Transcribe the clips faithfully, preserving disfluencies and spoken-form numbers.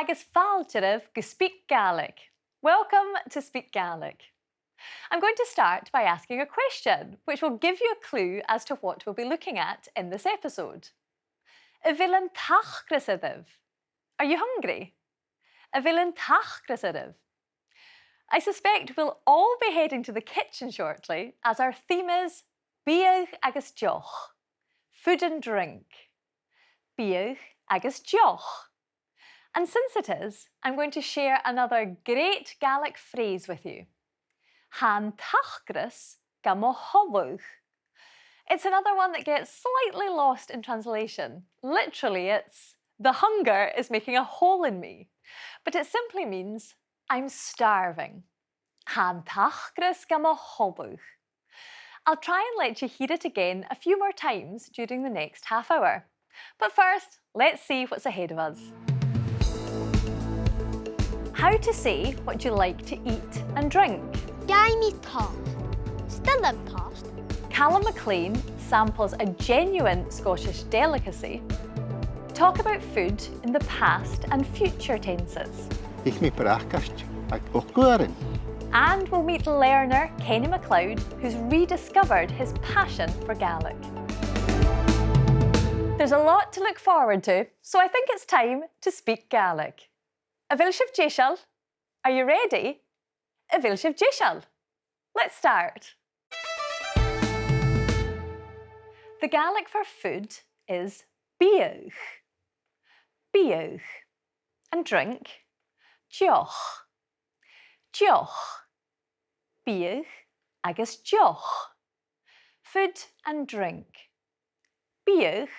Agus fàilte oirbh gu SpeakGaelic. Welcome to SpeakGaelic. I'm going to start by asking a question, which will give you a clue as to what we'll be looking at in this episode. A bheil an t-acras oirbh? Are you hungry? A bheil an t-acras oirbh? I suspect we'll all be heading to the kitchen shortly, as our theme is biadh agus deoch. Food and drink. Biadh agus deoch. And since it is, I'm going to share another great Gaelic phrase with you. Tha an t-acras gam thoileachadh. It's another one that gets slightly lost in translation. Literally, it's, "The hunger is making a hole in me." But it simply means, "I'm starving." Tha an t-acras gam thoileachadh. I'll try and let you hear it again a few more times during the next half hour. But first, let's see what's ahead of us. How to say what you like to eat and drink. Gabhaidh mi tost. 'S toil leam tost. Calum MacLean samples a genuine Scottish delicacy. Talk about food in the past and future tenses. Ith mi bracaist aig ochd uairean. And we'll meet learner Kenny MacLeod, who's rediscovered his passion for Gaelic. There's a lot to look forward to, so I think it's time to speak Gaelic. A bheil sibh deiseil? Are you ready? A bheil sibh deiseil? Let's start. The Gaelic for food is biadh. Biadh. And drink. Deoch. Deoch. Biadh agus deoch. Food and drink. Biadh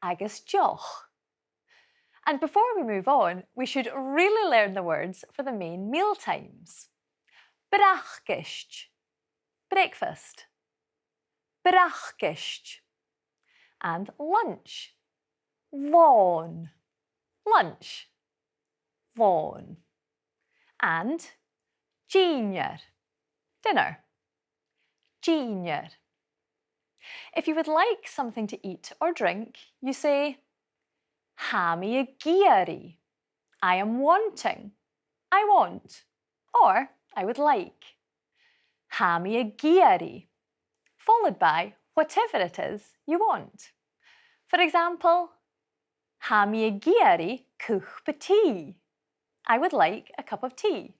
agus deoch. And before we move on, we should really learn the words for the main meal times. Bracaist. Breakfast. Bracaist. And lunch. Lòn. Lunch. Lòn. And dìnnear. Dinner. Dìnnear. If you would like something to eat or drink, you say, "Tha mi ag iarraidh." I am wanting. I want. Or I would like. Tha mi ag iarraidh. Followed by whatever it is you want. For example, "Tha mi ag iarraidh cupa tì." I would like a cup of tea.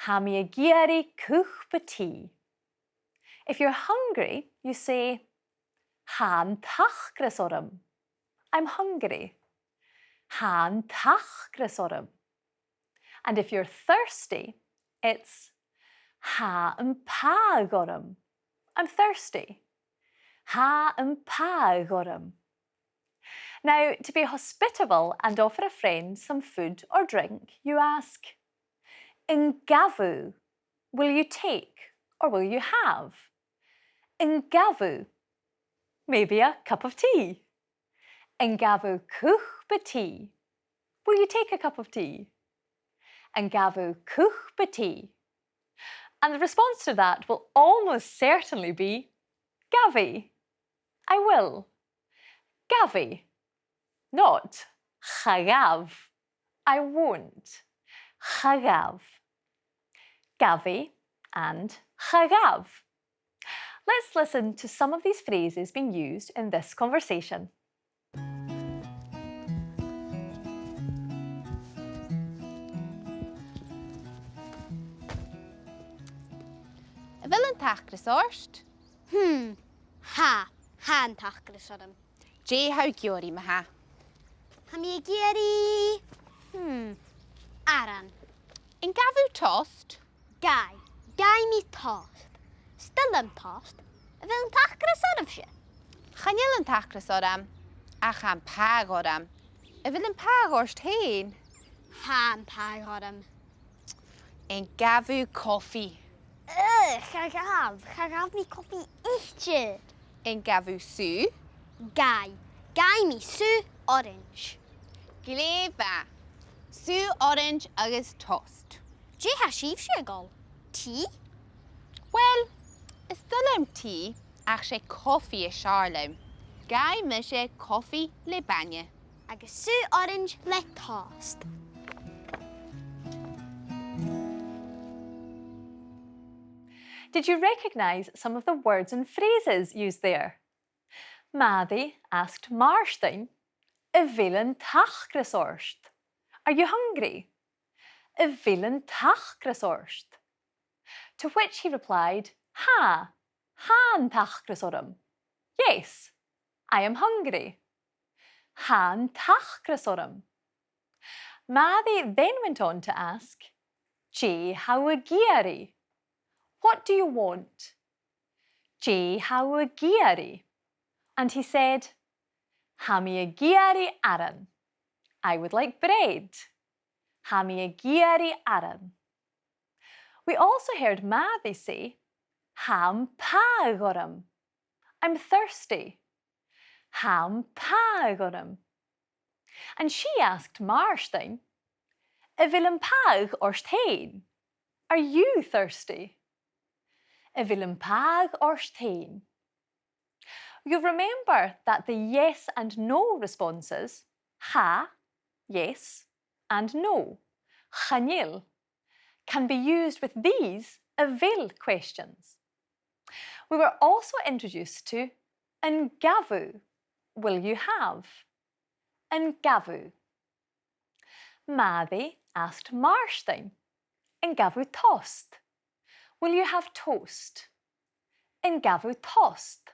"Tha mi ag iarraidh cupa tì." If you're hungry, you say, "Tha an t-acras orm." I'm hungry. Tha an t-acras orm. And if you're thirsty, it's, "Tha am pàigh orm." I'm thirsty. Tha am pàigh orm. Now, to be hospitable and offer a friend some food or drink, you ask, "An gabh thu?" Will you take or will you have? An gabh thu? Maybe a cup of tea. An gabh thu cupa tì? Will you take a cup of tea? An gabh thu cupa tì? And the response to that will almost certainly be, "Gabhaidh." I will. Gabhaidh. Not cha ghabh. I won't. Cha ghabh. Gabhaidh and cha ghabh. Let's listen to some of these phrases being used in this conversation. A bheil an t-acras ort? Hmm, tha, tha an t-acras orm. Dè tha thu ag iarraidh, ma-thà? Tha mi ag iarraidh, hmm, aran. An gabh thu tost? Gabhaidh, gabhaidh mi tost. 'S toil leam tost. A bheil an t-acras oirbhse? Chan eil an t-acras orm, ach tha am pàigheadh orm. A bheil am pàigheadh ort fhèin? Tha am pàigheadh orm. An gabh thu cofaidh? Ugh, cha ghabh, cha ghabh mi cofaidh idir. An gabh thu sùgh? Gabhaidh, gabhaidh mi sùgh orains. Glè mhath. Sùgh orains agus tost. Dè tha sibhse ag òl? Tì? Uill, is toil leam tì, ach 's e cofaidh as fheàrr leam. Gabhaidh mise cofaidh le bainne. Agus sùgh orains le tost. Did you recognise some of the words and phrases used there? Màiri asked Màrtainn, "A bheil an t-acras ort?" Are you hungry? "A bheil an t-acras ort?" To which he replied, "Tha, tha an t-acras orm." Yes, I am hungry. Tha an t-acras orm. Màiri then went on to ask, "Dè tha thu ag iarraidh?" What do you want? "Dè tha thu ag iarraidh?" And he said, "Tha mi ag iarraidh aran." I would like bread. Tha mi ag iarraidh aran. We also heard Màiri say, "Tha am pàigh orm." I'm thirsty. Tha am pàigh orm. And she asked Màrtainn, "A bheil am pàigh ort fhèin?" Are you thirsty? A bheil am pàigh ort fhèin? You'll remember that the yes and no responses, tha, yes, and no, chan eil, can be used with these a bheil questions. We were also introduced to an gabh thu, will you have? An gabh thu. Màiri asked Màrtainn, "An gabh thu tost?" Will you have toast? An gabh thu tost?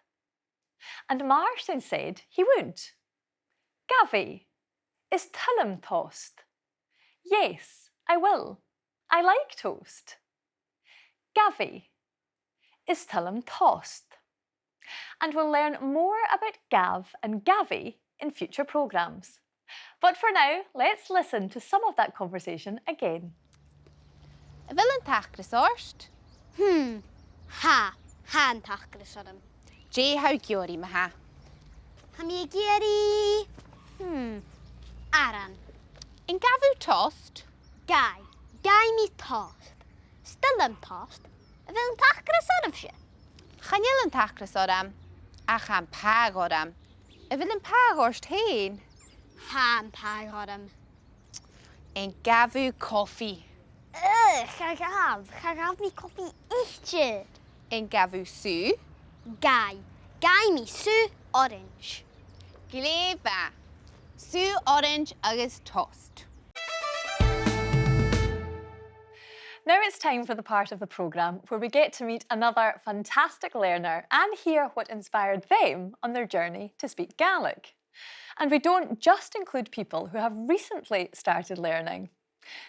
And Màrtainn said he would. Gabhaidh. Is toil leam tost. Yes, I will. I like toast. Gabhaidh. Is toil leam tost. And we'll learn more about gabh and gabhaidh in future programmes. But for now, let's listen to some of that conversation again. A bheil an t-acras ort? Hmm. Tha, tha an t-acras orm. Dè tha thu ag iarraidh, ma-thà? Tha mi ag iarraidh, hmm, aran. An gabh thu tost? Gabhaidh, gabhaidh mi tost. Is toil leam tost. A bheil an t-acras oirbhse? Chan eil an t-acras orm, ach tha am pàigh orm. A bheil am pàigh ort fhèin? Tha am pàigh orm. An gabh thu cofaidh? Ugh, cha ghabh, cha ghabh mi cofaidh idir. An gabh thu sùgh? Gabhaidh, gabhaidh mi sùgh orains. Glè mhath. Sùgh orains agus tost. Now it's time for the part of the programme where we get to meet another fantastic learner and hear what inspired them on their journey to speak Gaelic. And we don't just include people who have recently started learning.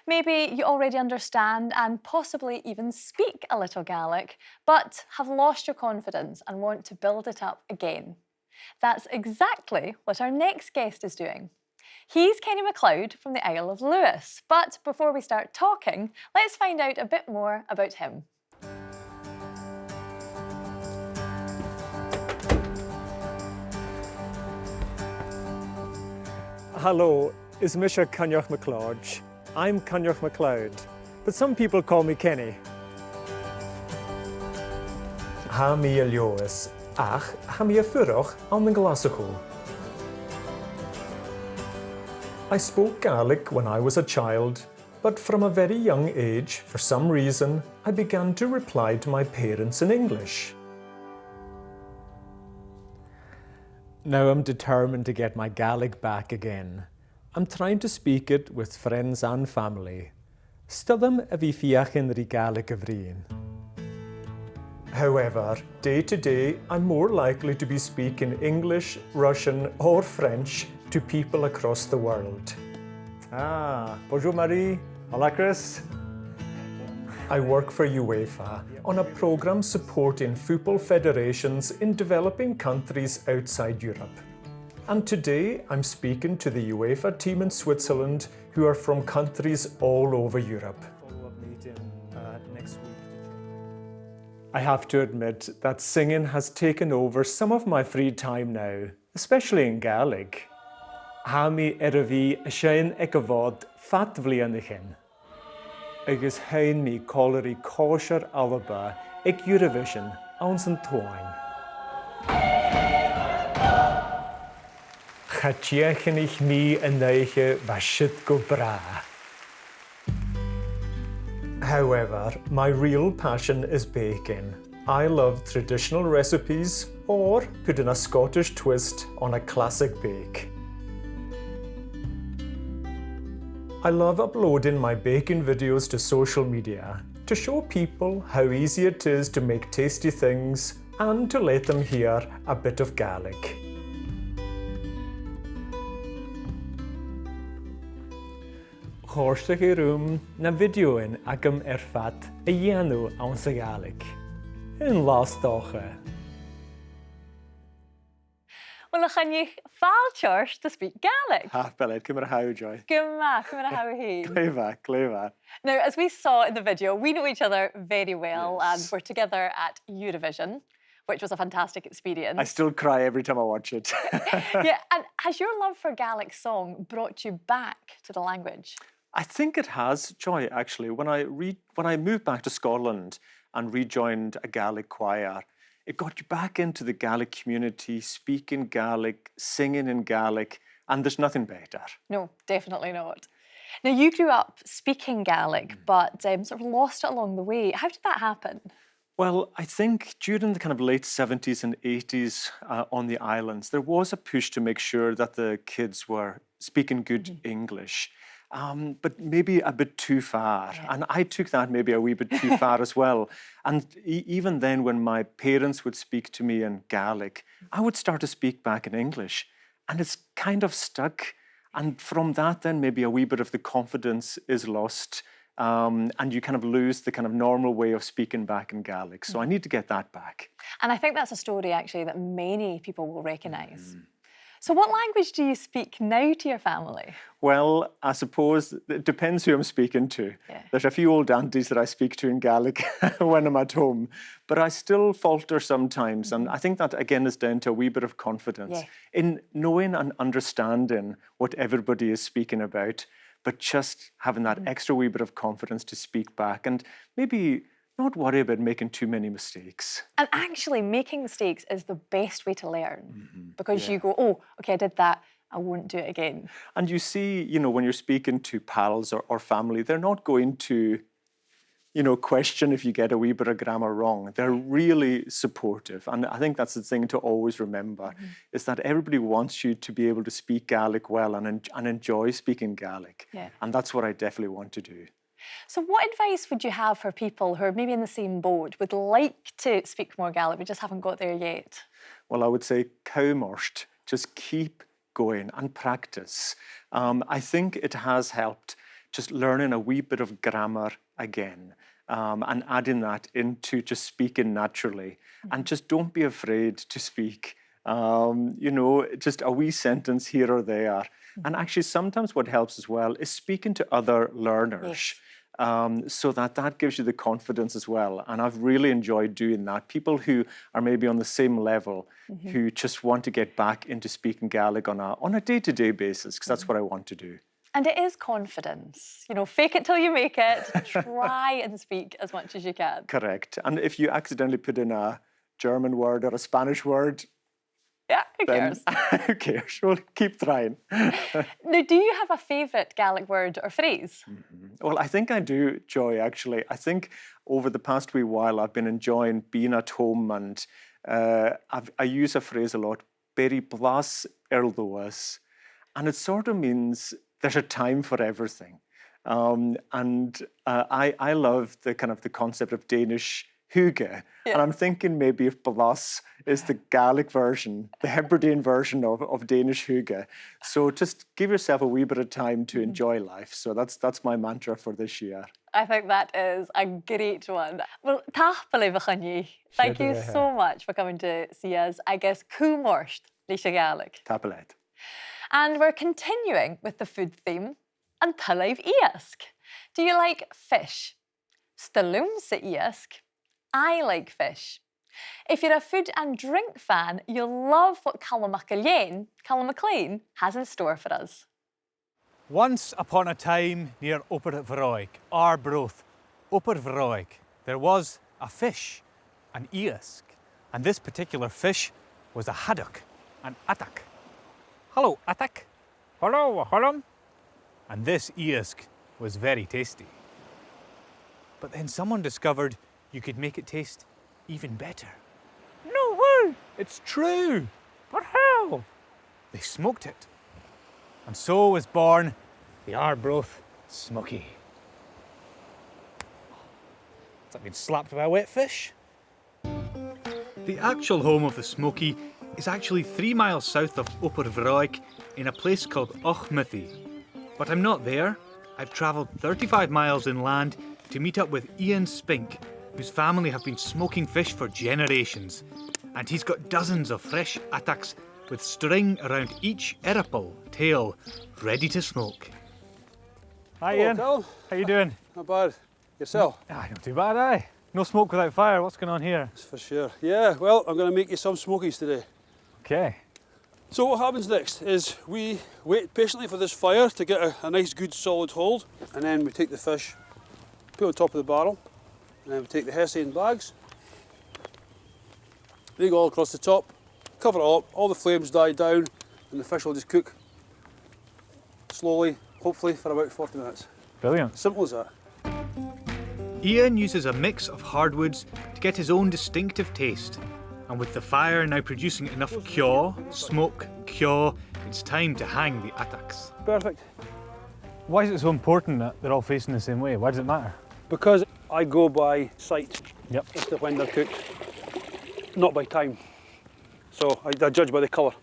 Maybe you already understand and possibly even speak a little Gaelic, but have lost your confidence and want to build it up again. That's exactly what our next guest is doing. He's Kenny MacLeod from the Isle of Lewis, but before we start talking, let's find out a bit more about him. Halò, is mise Coinneach MacLeòid. I'm Coinneach MacLeod, but some people call me Kenny. Tha mi à Leòdhas, ach tha mi a' fuireach ann an Glaschu. I spoke Gaelic when I was a child, but from a very young age, for some reason, I began to reply to my parents in English. Now I'm determined to get my Gaelic back again. I'm trying to speak it with friends and family. 'S toil leam a bhith a' feuchainn ri Gàidhlig a bhruidhinn. However, day to day, I'm more likely to be speaking English, Russian or French to people across the world. Ah, bonjour Marie. Hola Chris. I work for UEFA on a programme supporting football federations in developing countries outside Europe. And today I'm speaking to the UEFA team in Switzerland who are from countries all over Europe. Follow-up meeting, uh, next week. I have to admit that singing has taken over some of my free time now, especially in Gaelic. Tha mi air a bhith a' seinn aig a' Mhòd fad bhliadhnaichean. Agus sheinn mi còmhla ri còisir Alba aig Eurovision anns an t-Samhain. Cha dìochuimhnich mi an oidhche bha siud gu bràth. However, my real passion is baking. I love traditional recipes or putting a Scottish twist on a classic bake. I love uploading my baking videos to social media to show people how easy it is to make tasty things and to let them hear a bit of Gaelic. Chòrdadh e rium na bhidiothan agam air fad a dhèanamh anns a' Ghàidhlig. An latha 's dòcha. Uill, a Choinnich, fàilte ort to Speak Gaelic. Tapadh leat, ciamar a tha thu, Joy? Gu math, ciamar a tha thu fhèin? Glè mhath, glè mhath. Now, as we saw in the video, we know each other very well, yes, and we're together at Eurovision, which was a fantastic experience. I still cry every time I watch it. Yeah, and has your love for Gaelic song brought you back to the language? I think it has, Joy, actually. When I re-, when I moved back to Scotland and rejoined a Gaelic choir, it got you back into the Gaelic community, speaking Gaelic, singing in Gaelic, and there's nothing better. No, definitely not. Now, you grew up speaking Gaelic, mm, but, um, sort of lost it along the way. How did that happen? Well, I think during the kind of late seventies and eighties, uh, on the islands, there was a push to make sure that the kids were speaking good, mm-hmm, English, um, but maybe a bit too far. Yeah. And I took that maybe a wee bit too far as well. And e-, even then, when my parents would speak to me in Gaelic, I would start to speak back in English. And it's kind of stuck. And from that, then maybe a wee bit of the confidence is lost, um, and you kind of lose the kind of normal way of speaking back in Gaelic. So I need to get that back. And I think that's a story, actually, that many people will recognise. Mm. So what language do you speak now to your family? Well, I suppose it depends who I'm speaking to. Yeah. There's a few old aunties that I speak to in Gaelic when I'm at home, but I still falter sometimes, and, mm-hmm, I think that, again, is down to a wee bit of confidence, yeah, in knowing and understanding what everybody is speaking about, but just having that, mm-hmm, extra wee bit of confidence to speak back and maybe not worry about making too many mistakes. And actually, making mistakes is the best way to learn, mm-hmm, because, yeah, you go, "Oh, okay, I did that. I won't do it again." And you see, you know, when you're speaking to pals or, or family, they're not going to, you know, question if you get a wee bit of grammar wrong. They're really supportive. And I think that's the thing to always remember, mm-hmm, is that everybody wants you to be able to speak Gaelic well and en-, and enjoy speaking Gaelic. Yeah. And that's what I definitely want to do. So what advice would you have for people who are maybe in the same boat, would like to speak more Gaelic, but just haven't got there yet? Well, I would say, cùm ort, just keep going and practice. Um, I think it has helped just learning a wee bit of grammar again, um, and adding that into just speaking naturally. And, mm-hmm, just don't be afraid to speak. Um, you know, just a wee sentence here or there. And actually, sometimes what helps as well is speaking to other learners. Yes. Um, so that, that gives you the confidence as well. And I've really enjoyed doing that. People who are maybe on the same level, mm-hmm, who just want to get back into speaking Gaelic on a, on a day-to-day basis, 'cause that's, mm-hmm, what I want to do. And it is confidence. You know, fake it till you make it. Try and speak as much as you can. Correct. And if you accidentally put in a German word or a Spanish word, yeah, who cares? Who cares? We'll keep trying. Now, do you have a favourite Gaelic word or phrase? Mm-hmm. Well, I think I do, Joy, actually. I think over the past wee while I've been enjoying being at home and, uh, I've, I use a phrase a lot, "Bèiribh blas air luas." And it sort of means there's a time for everything. Um, and, uh, I, I love the kind of the concept of Danish hygge. Yeah. And I'm thinking maybe if blas is the Gaelic version, the Hebridean version of, of Danish hygge. So just give yourself a wee bit of time to, mm-hmm, enjoy life. So that's, that's my mantra for this year. I think that is a great one. Well, tapadh leibh, a Choinnich. Thank you so much for coming to see us. Agus cùm ort leis a' Ghàidhlig. Tapadh leat. And we're continuing with the food theme. An toil leibh iasg? Do you like fish? 'S toil leamsa iasg. I like fish. If you're a food and drink fan, you'll love what Calum MacIlleathain, Calum MacLean, has in store for us. Once upon a time near Obar Bhreac, Arbroath, Obar Bhreac, there was a fish, an iasg, and this particular fish was a haddock, an adag. Hello, adag. Hello, a Cholm. And this iasg was very tasty. But then someone discovered you could make it taste even better. No way! It's true! But how? They smoked it. And so was born the Arbroath Smokie. It's like being slapped by a wet fish. The actual home of the Smokie is actually three miles south of Obar Bhreac in a place called Auchmuirthy. But I'm not there. I've travelled thirty-five miles inland to meet up with Ian Spink, whose family have been smoking fish for generations. And he's got dozens of fresh addachs with string around each earball, tail, ready to smoke. Hi, Ian. Hello, Colin. How you doing? Not bad. Yourself? Ah, not too bad, aye. No smoke without fire. What's going on here? That's for sure. Yeah, well, I'm gonna make you some smokies today. Okay. So what happens next is we wait patiently for this fire to get a, a nice, good, solid hold, and then we take the fish, put it on top of the barrel, and then we take the hessian bags, they go all across the top, cover it up, all the flames die down, and the fish will just cook slowly, hopefully for about forty minutes. Brilliant. Simple as that. Ian uses a mix of hardwoods to get his own distinctive taste, and with the fire now producing enough ceò, smoke, ceò, it's time to hang the addachs. Perfect. Why is it so important that they're all facing the same way? Why does it matter? Because I go by sight, yep, as to when they're cooked, not by time. So I, I judge by the colour.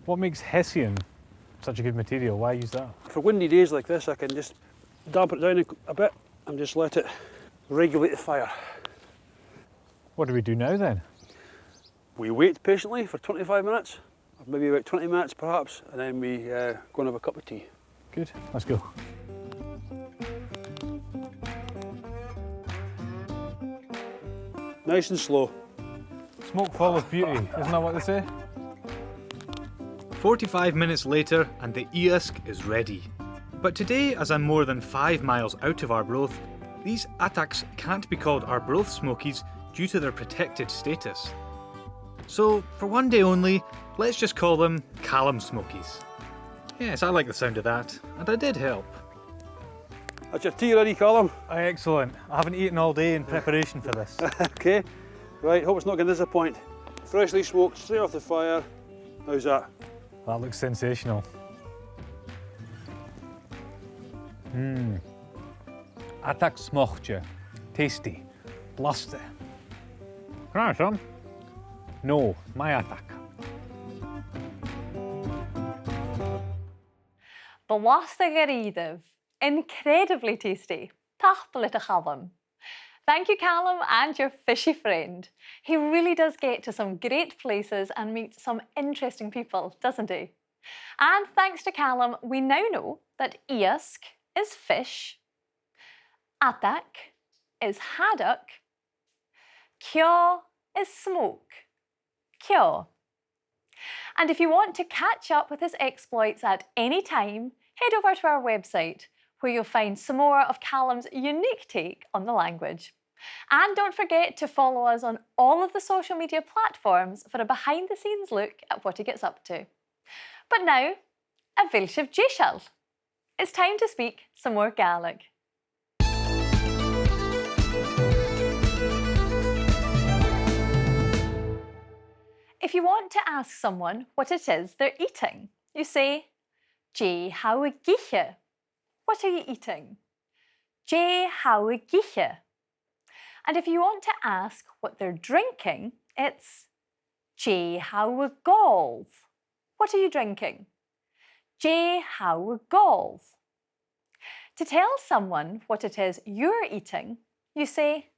What makes hessian such a good material? Why use that? For windy days like this, I can just damp it down a, a bit and just let it regulate the fire. What do we do now, then? We wait patiently for twenty-five minutes, or maybe about twenty minutes perhaps, and then we, uh, go and have a cup of tea. Good. Let's go. Nice and slow. Smoke follows beauty, isn't that what they say? Forty-five minutes later and the iasg is ready. But today, as I'm more than five miles out of Arbroath, these addachs can't be called Arbroath Smokies due to their protected status. So, for one day only, let's just call them Calum Smokies. Yes, I like the sound of that, and I did help. That's your tea ready, Calum. Excellent. I haven't eaten all day in preparation for this. Okay. Right, hope it's not gonna disappoint. Freshly smoked, straight off the fire. How's that? That looks sensational. Mmm. Aidach smocte. Tasty. Blasta. Can I have some? No, my aidach. Blasta dha-rìribh. Incredibly tasty. Tapadh leat, a Chaluim. Thank you, Calum, and your fishy friend. He really does get to some great places and meet some interesting people, doesn't he? And thanks to Calum, we now know that iasg is fish, aidach is haddock, ceò is smoke, ceò. And if you want to catch up with his exploits at any time, head over to our website, where you'll find some more of Calum's unique take on the language. And don't forget to follow us on all of the social media platforms for a behind-the-scenes look at what he gets up to. But now, a bheil sibh deiseil? It's time to speak some more Gaelic. If you want to ask someone what it is they're eating, you say, "Dè tha thu ag ithe?" What are you eating? "Dè tha thu ag ithe?" And if you want to ask what they're drinking, it's, "Dè tha thu ag òl?" What are you drinking? "Dè tha thu ag òl?" To tell someone what it is you're eating, you say,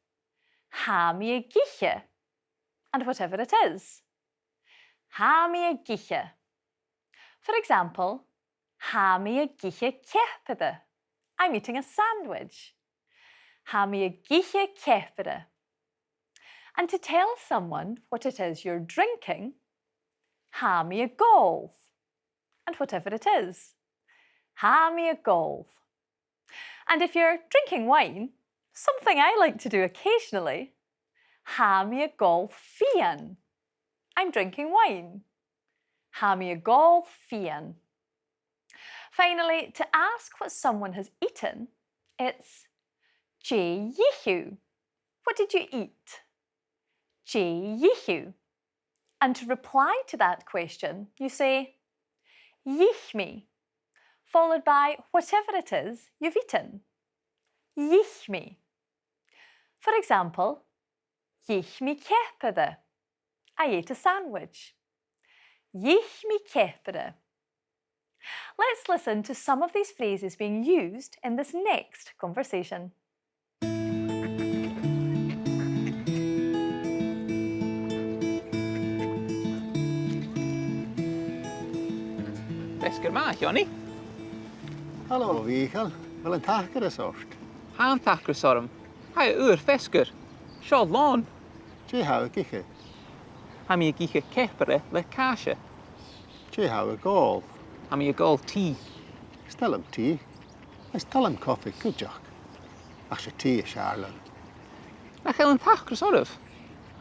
"Tha mi ag ithe," and whatever it is. Tha mi ag ithe. For example, tha mi ag ithe ceapaire. I'm eating a sandwich. Tha mi ag ithe ceapaire. And to tell someone what it is you're drinking, tha mi ag òl. And whatever it is. Tha mi ag òl. And if you're drinking wine, something I like to do occasionally, tha mi ag òl fìon. I'm drinking wine. Tha mi ag òl fìon. Finally, to ask what someone has eaten, it's, Dè dh'ith thu? What did you eat? Dè dh'ith thu? And to reply to that question, you say, dh'ith mi, followed by whatever it is you've eaten. Dh'ith mi. For example, dh'ith mi ceapaire. I ate a sandwich. Dh'ith mi ceapaire. Let's listen to some of these phrases being used in this next conversation. Feasgar math, a Sheonaidh. Halò, a Mhìcheil. A bheil an t-acras ort? Tha an t-acras orm. Tha e uabhasach feasgar. Seo làn. Dè tha thu ag ithe? Tha mi ag ithe ceapaire le càise. Dè tha thu ag òl? Tha mi ag òl tì. 'S toil leam tì. Is toil leam cofaidh cuideachd. Ach 's e tì as fheàrr leam. Nach eil an t-acras oirbh?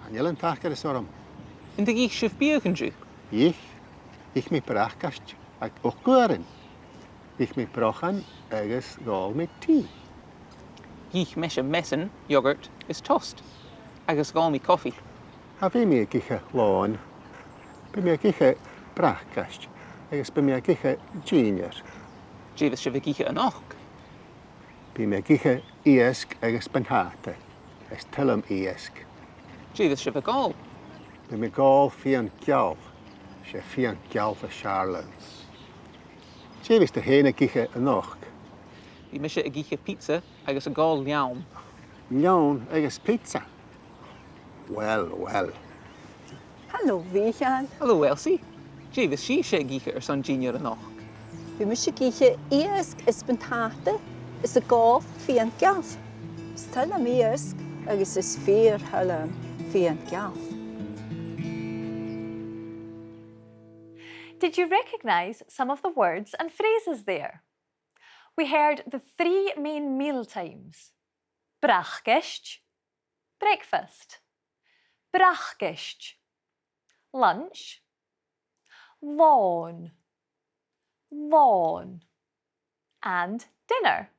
Chan eil an t-acras orm. An do dh'ith sibh biadh an-diugh? Dh'ith. Dh'ith mi bracaist aig ochd uairean. Dh'ith mi brochan agus dh'òl mi tì. Dh'ith mise measan, yogurt is toast, agus dh'òl mi cofaidh. Cha bhi mi ag ithe làn. Bidh mi ag ithe bracaist, agus bidh mi ag ithe dìnnear. Dè bhios sibh ag ithe a-nochd? Bidh mi ag ithe iasg agus buntàta. Is toil leam iasg. Dè bhios sibh ag òl? Bidh mi ag òl fìon geal. 'S e fìon geal as fheàrr leam. Dè bhios tu fhèin ag ithe a-nochd? Bidh mise ag ithe pizza agus ag òl leann. Leann agus pizza? Uill, uill. Halò, a Mhìcheil. Halò, Elsie. Dè bhios sibhse ag ithe airson dìnnear a-nochd? Bidh mise ag ithe iasg is buntàta is ag òl fìon geal. 'S toil leam iasg agus is fìor thoil leam fìon geal. Did you recognise some of the words and phrases there? We heard the three main meal times. Bracaist, breakfast. Bracaist. Lunch. Lòn. Lòn. And dinner.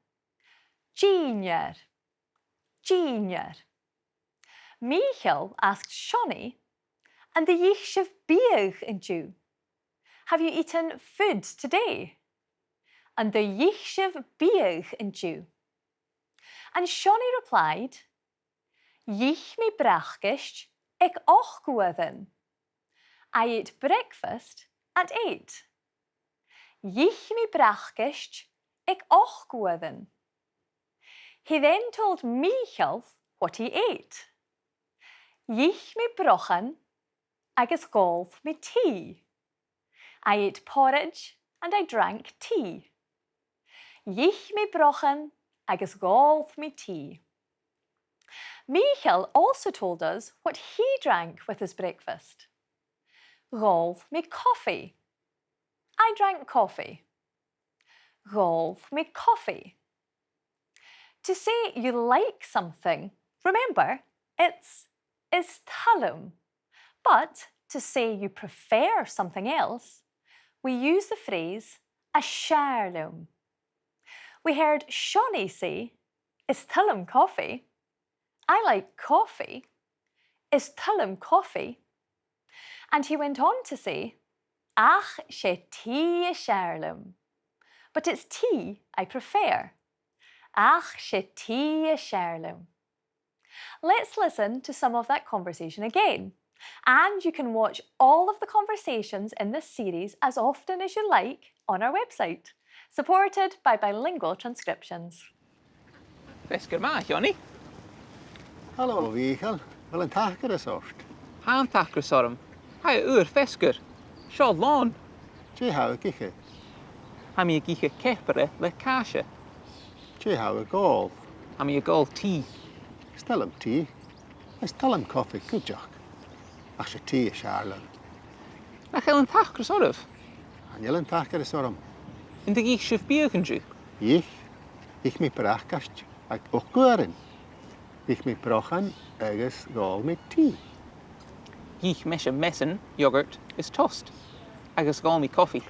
Dìnnear. Dìnnear. Mìcheal asked Seonaidh, "An do dh'ith sibh biadh an-diugh?" Have you eaten food today? An do dh'ith sibh biadh an-diugh? And Seonaidh replied, "Dh'ith mi bracaist aig ochd uairean." I ate breakfast at eight. Dh'ith mi bracaist aig ochd uairean. He then told Mìcheal what he ate. Dh'ith mi brochan agus dh'òl mi tì. I ate porridge and I drank tea. Dh'ith mi brochan agus dh'òl mi tì. Mìcheal also told us what he drank with his breakfast. Dh'òl mi cofaidh. I drank coffee. Dh'òl mi cofaidh. To say you like something, remember, it's is toil leam. But to say you prefer something else, we use the phrase as fheàrr leam. We heard Seonaidh say, "Is toil leam cofaidh." "I like coffee." Is toil leam cofaidh. And he went on to say, "Ach 's e tì as fheàrr leam." But it's tea I prefer. Ach 's e tì as fheàrr leam. Let's listen to some of that conversation again. And you can watch all of the conversations in this series as often as you like on our website, supported by Bilingual Transcriptions. Feasgar math, a Sheonaidh. Halò, a Mhìcheil. A bheil an t-acras ort? Tha an t-acras orm. Tha e uabhasach feasgar. Seo làn. Dè tha thu ag ithe? Tha mi ag ithe ceapaire le càise. Dè tha thu ag òl? Tha mi ag òl tì. Is toil leam tì. Is toil leam cofaidh cuideachd. Ach 's e tì as fheàrr leam. Nach eil an t-acras oirbh? Chan eil an t-acras orm. An do dh'ith sibh biadh an-diugh? Dh'ith. Dh'ith mi bracaist aig ochd uairean. Dh'ith mi brochan agus dh'òl mi tì. Dh'ith mise measan, yogurt is toast, agus dh'òl mi cofaidh.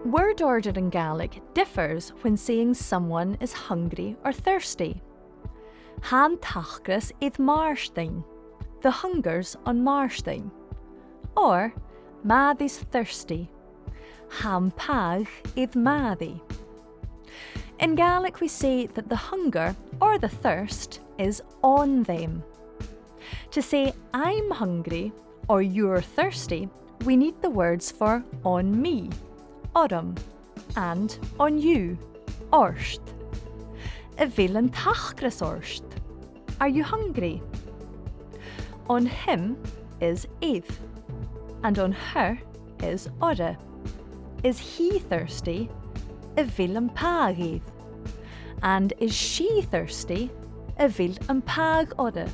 Word order in Gaelic differs when saying someone is hungry or thirsty. Tha an t-acras air Màrtainn, the hunger's on Màrtainn. Or, Màiri's thirsty. Tha am pàigheadh air Màiri. In Gaelic, we say that the hunger or the thirst is on them. To say I'm hungry or you're thirsty, we need the words for on me, orm, and on you, ort. A bheil an t-acras ort? Are you hungry? On him is air, and on her is orra. Is he thirsty? A bheil am pàigheadh air? And is she thirsty? A bheil am pàigheadh orra?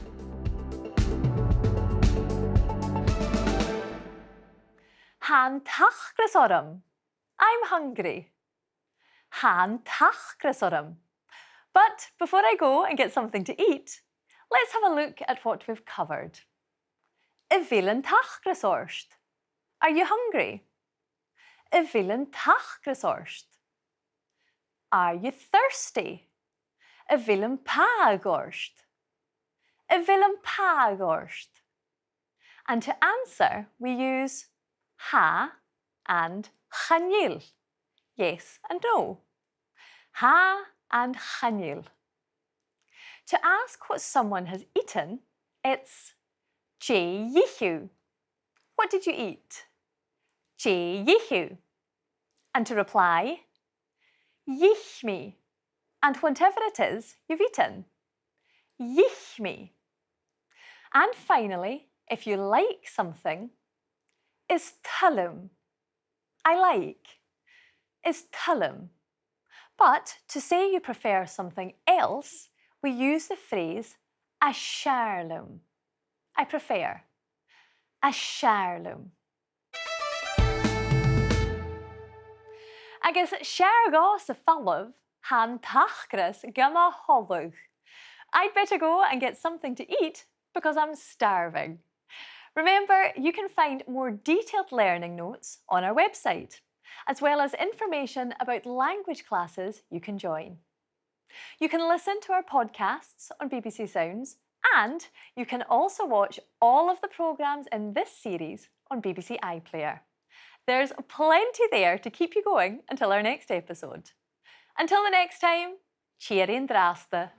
Tha an t-acras orm. I'm hungry. Tha an t-acras orm. But before I go and get something to eat, let's have a look at what we've covered. A bheil an t-acras ort? Are you hungry? A bheil an t-acras ort? Are you thirsty? A bheil am pàigheadh ort? A bheil am pàigheadh ort? And to answer, we use tha and chan eil. Yes and no. Tha and chan eil. To ask what someone has eaten, it's dè dh'ith thu? What did you eat? Dè dh'ith thu? And to reply, dh'ith mi, and whatever it is you've eaten. Dh'ith mi. And finally, if you like something, is toil leam. I like. Is toil leam. But to say you prefer something else, we use the phrase as fheàrr leam. I prefer. As fheàrr leam. Agus 's fheàrr dhomh-sa falbh, tha an t-acras gam tholladh. I'd better go and get something to eat because I'm starving. Remember, you can find more detailed learning notes on our website, as well as information about language classes you can join. You can listen to our podcasts on B B C Sounds, and you can also watch all of the programmes in this series on B B C iPlayer. There's plenty there to keep you going until our next episode. Until the next time, tìoraidh an-dràsta.